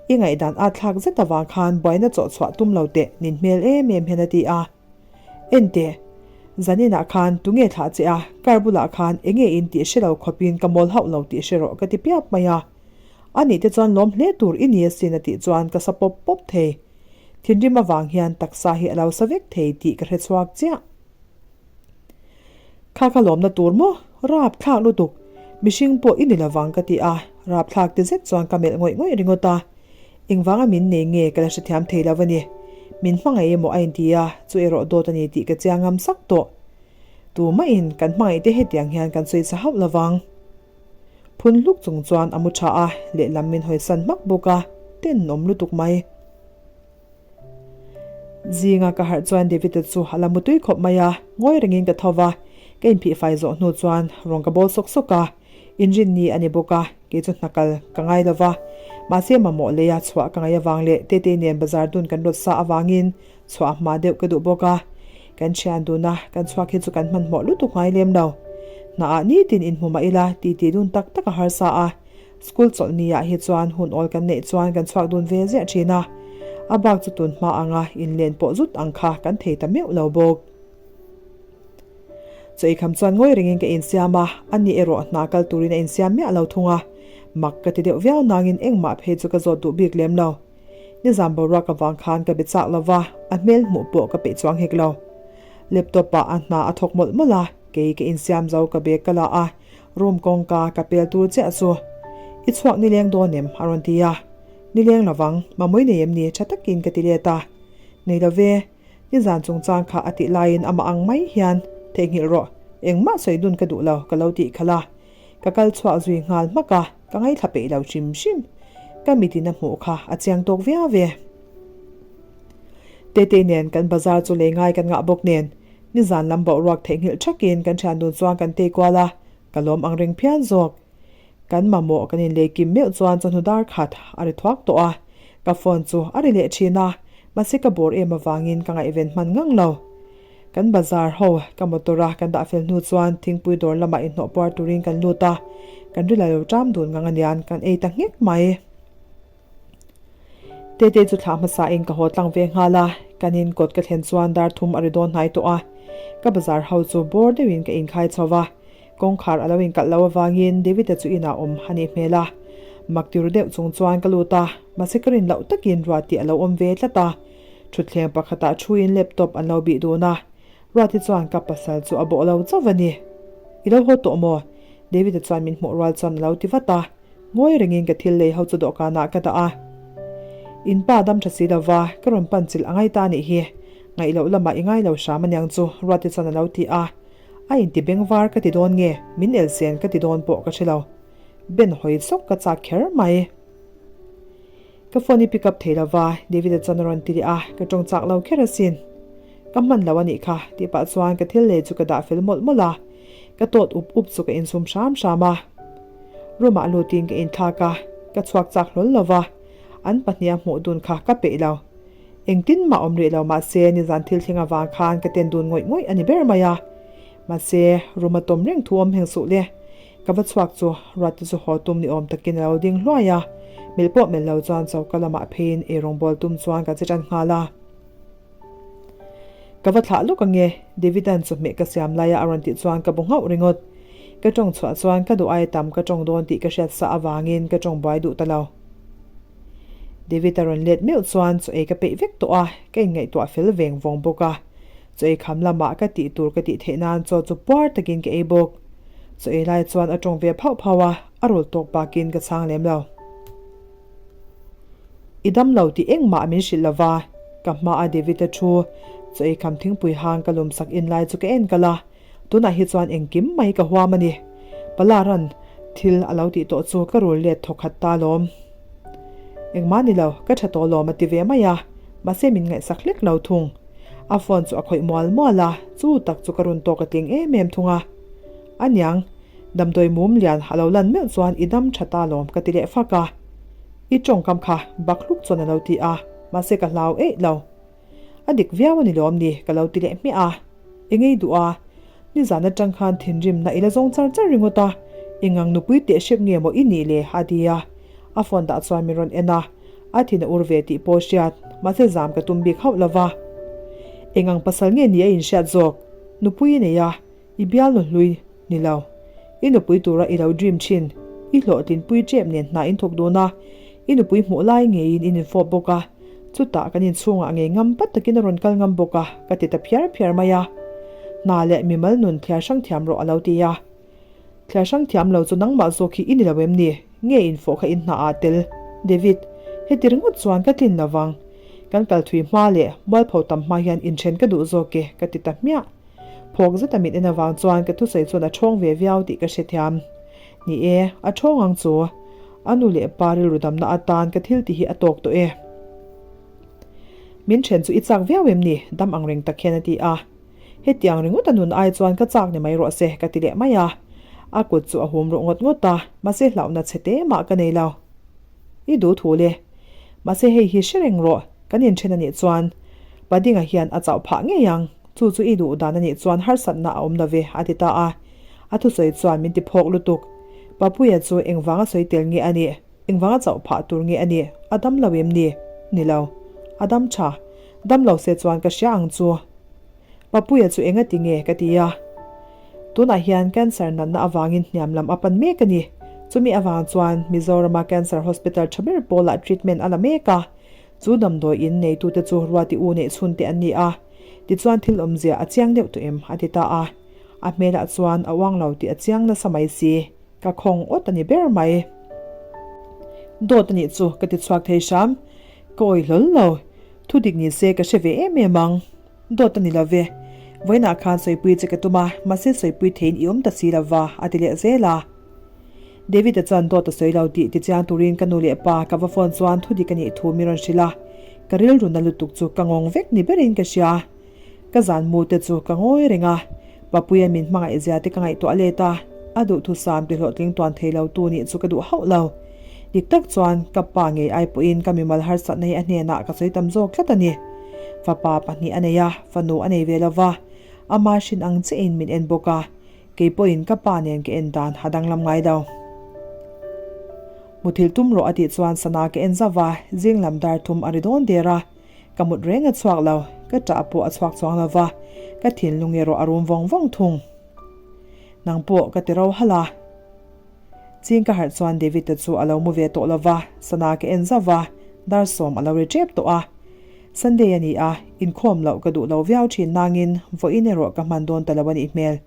I ngaihdan a thlak zet avang khan buaina chawh chhuah tum lo teh nin hmel em em hian a ti a. Enteh, zaninah khan tunge thlah che a, car bulah khan enge in tih hre lo khawpin ka mawl hauh lo tih hre rawh ka ti piap mai a. Anih te chuan lawm hle tur i ni asin a tih chuan ka sa pawp pawp thei. Thinrim avang hian taksa hi a lo sa vek thei tih ka hre chhuak chiah. Kha ka lawmna tur maw? Rap thlak lutuk. Mihring pawh i ni lovang ka ti a, rap thlak ti zet chuan ka melh ngawih ngawih ringawt a. Engvanga min nei nge ka la hrethiam thei lo a ni. Min hmangaih emaw a inti a, chu erawh dawt a ni tih ka chiang ngam sak tawh. Tumahin kan hmangaih te hetiang hian kan sawi sa hauh lovang. Phun hluk chung chuan a mu tha a, lehlam min hawisan hmak bawk a, tenawm lutuk mai. Zinga ka harh chuan David-a chu a la mutui khawp mai a, ngawi rengin ka tho va, ka inphihfai zawh hnu chuan rawn ka bawl sawk sawk a, inrinni a ni bawk a, kei chu hna kal ka ngai lo va, mahse mamawh leia chhuah ka ngaih avang leh Tetei nen bazar dun kan rawt sa avangin chhuah hma deuh ka duh bawk a, kan thian dun a, kan chhuak hi chu kan hmanhmawh lutuk ngai lem lo. Hnaah nitin inhmu mah ila titi dun tak tak a harsa a, School chawlh ni ah hi chuan hun awl kan neih chuan kan chhuak dun ve ziah thin a, a bak chu tun hma anga inlen pawh zut ang kha kan thei ta meuh lo bawk. Chaw eikham chuan ngawi rengin ka insiam a, ani erawh hna kal turin a insiam miah lo thung a, mak ka ti deuh viau nangin engmah phei chu ka zawt duh bik lem lo. Nizam boruak avang khan ka be chak lo va, a hmel hmuh pawh ka peih chuang hek lo. Laptop ah a hna a thawk mawlh mawlh a, kei ka insiam zo ka bag ka la a, Room kawngka ka pel tur chiah chu, I chhuak nileng dawn em? a rawn ti a. Nileng lovang, mamawii nei em ni? Tha takin ka ti let a. Nei lo ve, nizan chungchang kha a tih laiin amah ang mai hian theihnghilh rawh, engmah sawi dun ka duh lo ka lo tih khalh a. Ka kal chhuak zui nghal hmak a, ka ngaithla peih lo hrim hrim. Ka mitin a hmuh kha a chiang tawk viau ve. Tetei nen kan bazar chu lei ngai kan ngah bawk nen, Nizan lam boruak theihnghilh thakin kan thian dun chuan kan tei kual a, ka lawm ang reng phian zawk. Kan mamawh kan inlei kim meuh chuan chawhnu dar khat a ri thuak tawh a, ka phone chu a ri leh thin a, mahse ka bawr em avangin ka ngaihven hman ngang lo. Kan bazar ho ka motor a kan dah fel hnu chuan thingpui dawr lamah inhnawh puar turin kan lut a, kan ri la lo ṭam dun ngang anian kan ei ta nghek mai. Tete chu thlah hmasa in ka haw tlang ve nghal a, kan in kawt ka thlen chuan dar thum a ri dawn hnai tawh a, ka bazar ho chu bawr deuhin ka inkhai chho va, kawngkhar a lo inkalh lo avangin David-a chu inah awm a nih hmel a, mak ti ru deuh chung chuan ka lut a, mahse ka rin loh takin Ruati a lo awm ve tlat a, thutthleng pakhatah thuin laptop an lo bih dun a, Ruati chuan ka pasal chu a bawh lo chauh a ni. I lo haw tawh maw? David-a chuan min hmuh rual chuan a lo ti vat a. Ngawi rengin ka thil lei ho chu dawhkanah ka dah a. In pa dam tha si lova, ka rawn pan chilh a ngai ta anih hi. Ngaih loh lamah i ngai lo hram aniang chu, Ruati chuan a lo ti a. A inti bengvar ka ti dawn nge, min elsen ka ti dawn pawh ka hre lo. Ben hawi sawk ka chak kher mai. Ka phone i pick up thei lova, David-a chuan a rawn ti leh a, ka tawng chak lo kher asin. Ka hman lo anih kha, tih pah chuan ka thil lei chu ka dah fel mawlh mawlh a, ka tawt up up chu ka insum hram hram a. Room ah lutin ka inthlak a, ka chhuak chak hlawl lova, an pahniha hmuh dun kha ka peih lo. Engtin mah awm rih lo mahse nizan thil thleng avang khan ka ten dun ngawih ngawih a ni ber mai a. Mahse, room a tawm reng thu awm heng suh le. Ka va chhuak chu Ruati chu haw tum ni awm takin a lo ding hluai a, melh pawh melh lo chuan choka lamah pheiin ei rawngbâwl tum chuan ka che ṭan nghal a. Ka va thlah lawk ange, Davida'n chawhmeh ka siam laia a rawn tih chuan ka bu nghauh ringawt. Ka ṭawng chhuah chuan ka duh aia tam ka ṭawng dawn tih ka hriat sa avangin ka ṭawng buai duh ta lo. David a rawn let meuh chuan chaw ei ka peih vek tawh a, ka inngaihtuah fel veng vawng bawk a. Chaw ei kham lamah ka tih tur ka tih theih nan chaw chu puar takin ka ei bawk. Chaw ei lai chuan a tawng ve phauh phauh a, a rawl tawk bakin ka chhang lem lo. I dam lo tih engmah min hrilh lo va, ka hma a David a thu chaw ei kham thingpui hang ka lum sak in lai chu ka en kal a, tunah hi chuan engkim mai ka huam a ni. Palaran thil a lo tih tawh chu ka rul let thawkhat ta lawm. Engmah ni lo, ka tha tawh lawm a ti ve mai a, mahse min ngaihsak hlek lo thung. A phone chu a khawih mual mual a, chu tak chu ka run tawk a tling em em thung a. A niang, damdawi mum lian a lo lan meuh chuan i dam tha ta lawm ka ti leh fak a. I tawngkam kha bak hluk chuan a lo ti a, mahse ka hlau eih lo. A dik viau a ni lawm ni ka lo ti leh hmiah a. Eng ei duh a? Nizan atang khan thinrimna i la zawng char char ringawt a, engang nupui teh hrep nge maw i nih le? a ti a. A phone dah chuan min rawn en a, a thin a ur ve tih pawh hriat, mahse zam ka tum bik hauh lo va. Engang pasal nge ni a inhriat zawk? Nupui i nei a, I bial nu hlui ni lo. I nupui tura i lo dream thin. I hlawhtlinpui tep nen hna in thawk dun a. I nupui hmuh lai ngeiin in infawp bawk a. Chutah kan inchhungah ngei ngam pat takin a rawn kal ngam bawk a, ka ti ta phiar phiar mai a. Hna leh mimal nun thliar hrang thiam rawh a lo ti a. Thliar hrang thiam lo chu nangmah zawk hi i ni lo em ni? Nge infawh kha in hna ah tel? David, Heti ringawt chuan ka tlin lovang. Kan kal thui hma leh mualpho tam hma hian inthen ka duh zawk e, ka ti ta hmiah. Phawk zeta min en avang chuan ka thusawi chuan a ṭhawng ve viau tih ka hrethiam. Ni e, a ṭhawng ang chu. A nu leh pa rilru damna atan ka thil tih hi a tawk tawh e. Min ṭhen chu i chak viau em ni? Dam ang reng tak hian a ti a. Hetiang ringawt a nun ai chuan ka chak ni mai rawh se ka ti leh mai a. A kut chu a hum ruh ngawt ngawt a, mahse hlauhna chhe te mah ka nei lo. I duh thu le. Mahse hei hi hre reng rawh, kan inṭhen a nih chuan Padinga hian a chauh phah ngei ang. Chu chu i duh dan a nih chuan harsatna a awm lo ve, a ti ta a. A thusawi chuan min ti phawk lutuk. Papuia chu engvanga sawi tel nge a nih? Engvanga chauh phah tur nge a nih? A dam lo em ni? Ni lo. A dam tha. Dam lo se chuan ka hria ang chu. Papuia chu enga ti nge? ka ti a. Tunah hian cancer natna avangin hniam lam a pan mek a ni. Chumi avang chuan Mizorama Cancer Hospital tha ber pawlah treatment a la mek a. Chu damdawi in neitute chu Ruati u neih chhun te an ni a, tichuan thil awmzia a chiang deuh tawh em? a ti ta a. A hmelah chuan a uang lo tih a chiang nasa mai si, ka khawng awt a ni ber mai. Dawt a nih chu ka ti chhuak thei hram, ka awih hlawl lo, thu dik ni se ka hre ve em em ang. Dawt a ni lo ve, vawiinah khan sawipui che ka tum a, mahse sawipui theiin i awm ta si lo va, a ti leh zel a. David-a chuan dawt a sawi lo tih tichiang turin ka nu leh pa ka va phone chuan thudik a nih thu min rawn hrilh a, ka rilru na lutuk chu ka ngawng vek ni berin ka hria. Ka zan mu te chu ka ngawi reng a, Papuia min hmangaih zia te ka ngaihtuah let a, a duhthusam ti hlawhtling tuan thei lo tu nih chu ka duh hauh lo. Dik tak chuan ka pa ngei ai pawhin ka mimal harsatna hi a hnenah ka sawi tam zawk tlat a ni. Fapa pahnih a nei a, fanu a nei ve lo va, ama hrin ang chiahin min en bawk a, Kei pawhin ka pa nen ka en dan a danglam ngai lo. Muthilh tum rawh a tih chuan sana ka en zauh va, zing lam dar thum a ri dawn der a. Ka mut reng a chhuak lo, ka ṭah pawh a chhuak chuang lo va, ka thinlung erawh a rum vawng vawng thung. Nang pawh ka ti ro halh a. Ching ka harh chuan David-a chu a lo mu ve tawh lo va, sana ka en zauh va, dar sawm a lo ri ṭep tawh a. Sunday a ni a, inkhawm loh ka duh lo viau thin nangin vawiin erawh ka hman dawn ta lo a nih hmel.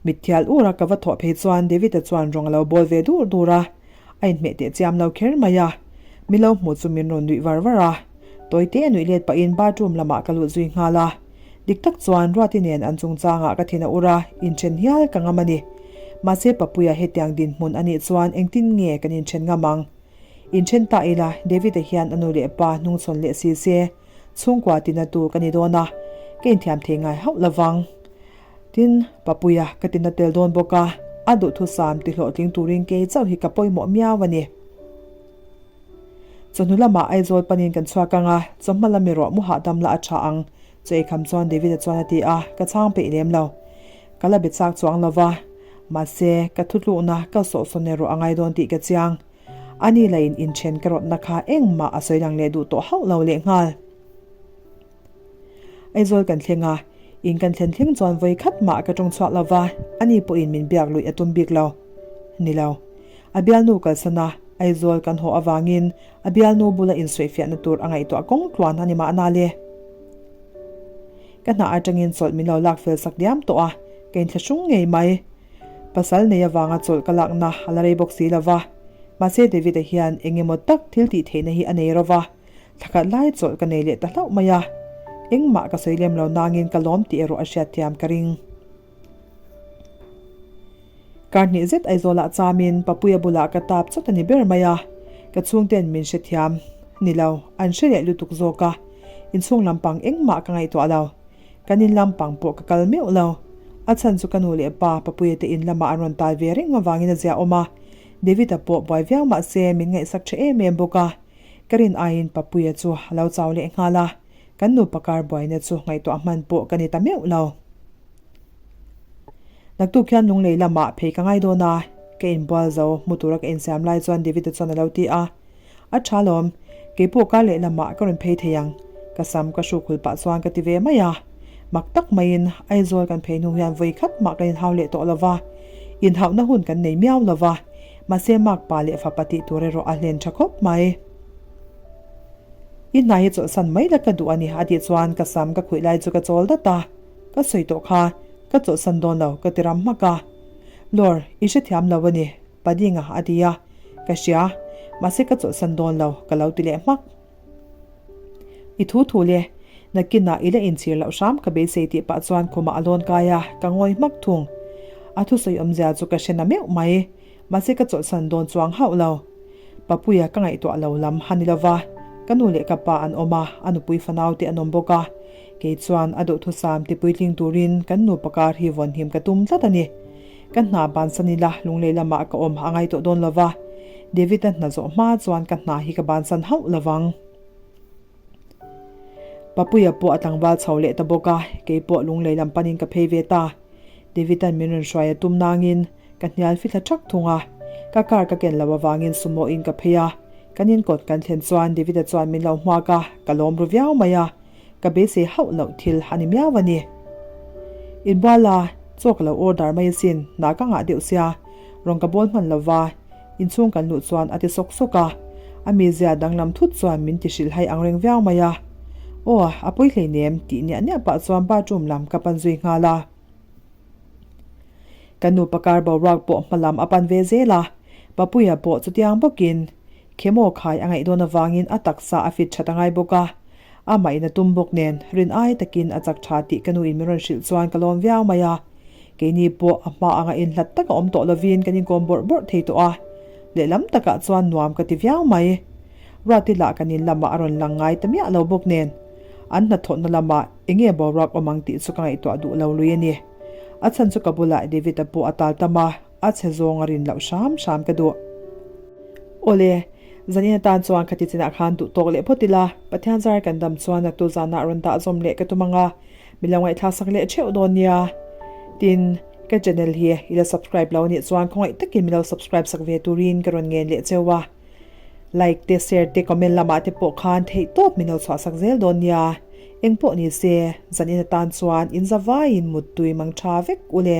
Mitthial ura ka va thawh phei chuan David-a chuan rawng a lo bawl ve dur dur a, a inhmeh teh chiam lo kher mai a. Min lo hmuh chu min rawn nuih var var a. Tawite a nuih let pahin bathroom lamah ka lut zui nghal a. Dik tak chuan Ruati nen an chungchangah ka thin a ur a, inthen hial ka ngam a ni. Mahse Papuia hetiang dinhmun a nih chuan engtin nge kan inthen ngam ang? Inthen ta ila David-a hian a nu leh pa hnungchhawn leh si se, chhungkua tina tu ka ni dawn a, ka inthiam thei ngai hauh lovang. Tin, Papuia ka tina tel dawn bawk a, a duhthusam tihlawhtling turin kei chauh hi ka pawimawh miau a ni. Chawhnu lamah Aizawl panin kan chhuak ang a, chawhma lam erawh mu hahdam la a tha ang, chu eikham chuan David-a chuan a ti a, ka chhang peih lem lo. Ka la be chak chuang lo va, mahse, ka thutlukna ka sawhsawn erawh a ngai dawn tih ka chiang. Ani lain inthen ka rawtna kha engmah a sawi lang leh duh tawh hauh lo lehnghal. Aizawl kan thleng a, in kan thlen thleng chuan vawi khat mah ka tawng chhuak lo va, ani pawhin min biak luih a tum bik lo. Ni lo. A bialnu kalsan a, Aizawl kan haw avangin a bialnu bula insawifiahna tur a ngaihtuah kawng tluan a ni mahna le. Ka hna atangin chawlh min lo lak fel sak diam tawh a, ka inthlahrung ngei mai. Pasal nei avanga chawlh ka lakna a la rei bawk si lo va, mahse David-a hian eng emaw tak thil tih theihna hi a nei ro va, Thlakhat lai chawlh ka nei leh ta hlauh mai a, engmah ka sawi lem lo nangin ka lawm tih erawh a hriatthiam ka ring. Kar hnih zet Aizawlah chamin Papuia bulah ka tap chawt a ni ber mai a, ka chhungten min hrethiam ni lo, an hre leh lutuk zawk a, inchhung lampang engmah ka ngaihtuah lo. Kan in lampang pawh ka kal meuh lo. A chhan chu ka nu leh pa Papuia te in lamah an rawn tal ve reng avangin a ziaawm a, David-a pawh buai viau mah se min ngaihsak tha em em bawk a. Ka rin aiin Papuia chu a lo chau leh nghal a, kan nupa kar buaina chu ngaihtuah hman pawh ka ni ta meuh lo. Naktuk hian lunglei lamah phei ka ngai dawn a, ka inbual zo hmu tura ka insiam lai chuan David-a chuan a lo ti a, A tha lawm, keipawh kar leh lamah ka rawn phei thei ang, ka sam ka hruk hul pah chuan ka ti ve mai a. Mak tak maiin Aizawl kan phei hnu hian vawi khat mah kan inhau leh tawh lo va, inhauhna hun kan nei miau lo va, Mahse makpa leh fapa tih tur erawh a hlen tha khawp mai. I hna hi chawlhsan mai la ka duh a ni a tih chuan ka sam ka khuih lai chu ka chawl dat a, ka sawi tawh kha ka chawlhsan dawn lo ka ti ram hmak a. Lawr, i hrethiam lo a ni, Padinga a ti a, ka hria, mahse ka chawlhsan dawn lo ka lo ti leh hmak. I thu thu le, nakinah i la inchhir loh hram ka beisei tih pah chuan khumah a lawn kai a, ka ngawi hmak thung. A thusawi awmzia chu ka hre na meuh mai, mahse ka chawlhsan dawn chuang hauh lo. Papuia ka ngaihtuah lo lam a ni lova, ka nu leh ka pa an awm a, a nupui fanau te an awm bawk a, kei chuan a duhthusam ti puitling turin kan nupa kar hi vawnhim ka tum tlat a ni. Ka hna bansan ila lunglei lamah ka awm a ngai tawh dawn lova, David-a hna zawh hma chuan ka hna hi ka bansan hauh lovang. Papuia pawh a tlangval chho leh ta bawk a, kei pawh lunglei lam panin ka phei ve ta. David-a'n min rawn hruai a tum nangin ka hnial fithla thak thung a, ka car ka ken loh avangin sumo in ka phei a, kan inkawt kan thlen chuan David-a chuan min lo hmuak a, ka lawm ru viau mai a. Ka beisei hauh loh thil a ni miau a ni. Inbuala, chaw ka lo order mai asin, hna ka ngah deuh sia, rawn ka bawl hman lova, inchhung kan luh chuan a ti sawk sawk a. A mizia danglam thut chuan min ti hrilhhai ang reng viau mai a. Aw, a pawi hleinem, tih niah niah pah chuan bathroom lam ka pan zui nghal a. Ka nupa kar boruak pawh hma lam a pan ve zel a, Papuia pawh chutiang bawkin Khemaw khai a ngaih dawn avangin a taksa a fit that a ngai bawk a, amah in a tum bawk nen rin ai takin a chak tha tih ka nu in min rawn hrilh chuan ka lawm viau mai a, keini pawh a hma anga inhlat taka awm tawh lovin kan inkawm bawrh bawrh thei tawh a, lehlam takah chuan nuam ka ti viau mai. Ruati lah kan in lamah a rawn lang ngai ta miah lo bawk nen an hnathawhna lamah enge boruak awm ang tih chu ka ngaihtuah duh lo lui a ni. A chhan chu ka bulah David-a pawh a tal tam a, A chhe zawng a rin loh hram hram ka duh. Awle, zanin atan chuan khati chinah khan duh tawk leh phawt ila, Pathian zar kan dam chuan naktu zanah rawn dah zawm leh ka tum ang a, mi lo ngaihthlak sak leh theuh dawn nia. Tin, ka channel hi i la subscribe lo anih chuan khawngaih takin mi lo subscribe sak ve turin ka rawn ngen leh cheu a. Like te, share te, comment lamah te pawh khan theih tawp min lo chhuah sak zel dawn nia. Engpawh ni se, zanin atan chuan in zavaiin muttui mang tha vek ule.